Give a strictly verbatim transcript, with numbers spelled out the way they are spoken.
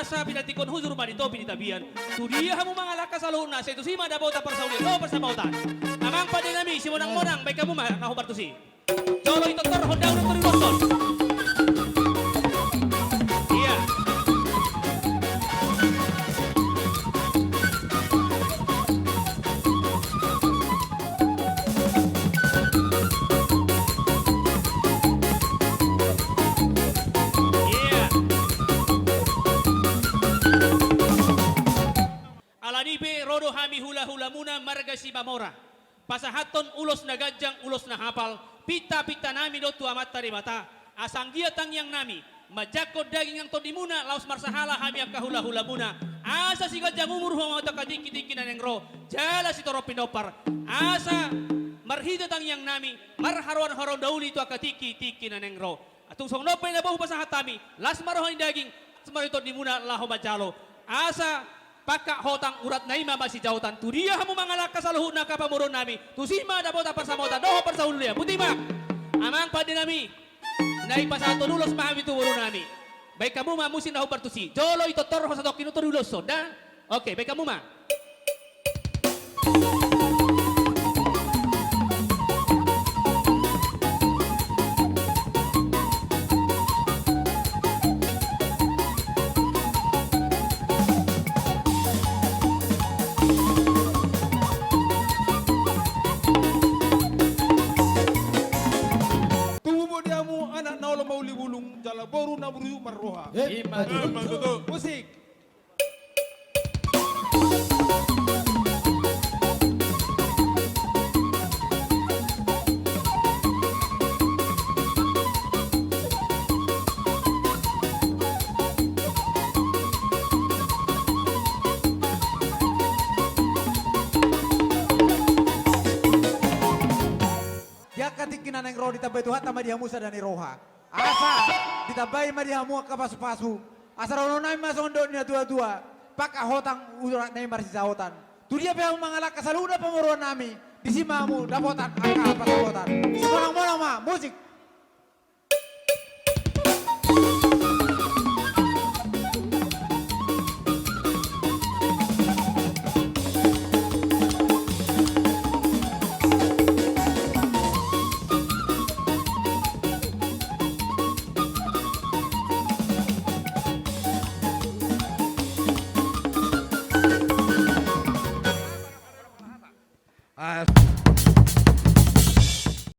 Asa pinantikhon hujur ma di topi ni tapian. Tu dia hamu mangalangka saluhutna, sai tusi ma dapotan parsaulian dohot parsamotan. Amang pande nami, simonang-monang, baen hamu ma na hombar tusi. Jolo itortor ho, ndang tor diuloshon. Ia. Ia. Alani i pe ro do hami hula-hulamuna marga Simamora. Pasahathon ulos na ganjang, ulos na hapal, pinta-pintanami do tu Amanta Debata, asa anggiat tangiangnami, manjangkon daging nang tondimuna, laos marsahala hami angka hula-hulamuna, asa siganjang umur hamu tu angka tingki-tingki na naeng ro, jala sitorop pinompar, asa marhite tangiangnami, marharoan-haroan na uli tu angka tingki-tingki na naeng ro. Tung songon on pe na boi hupasahat hami, las ma roha ni daging, las ma roha ni tondimuna laho manjalo. Asa pangkat hotang uratna i ma marsijahotan. Tu dia hamu mangalangka saluhutna angka pamoruonnami, tusi ma dapotan parsamotan dohot parsaulian. Boti ma. Amang pande nami, na dipasahathon ulos ma hami tu borunami. Baen hamu ma musik na hombar tusi. Jolo itortor ho satongkin, tor diuloshon da. Oke, baen hamu ma. Tubu ma di hamu anak na olo mauli bulung, jala boru na burju marroha. Eh, ima tutu. Musik. Di angka tingki na naeng ro, ditambai Tuhanta ma di hamu sada ni roha. Asa ditambai ma di hamu angka pasu-pasu. Asa dohononnami ma songon dok ni natua-tua, pangkat hotang uratna i marsijahotan. Tu dia pe hamu mangalangka saluhutna pamoruonnami, disi ma hamu dapotan angka parsamotan. Simonang-monang ma, musik.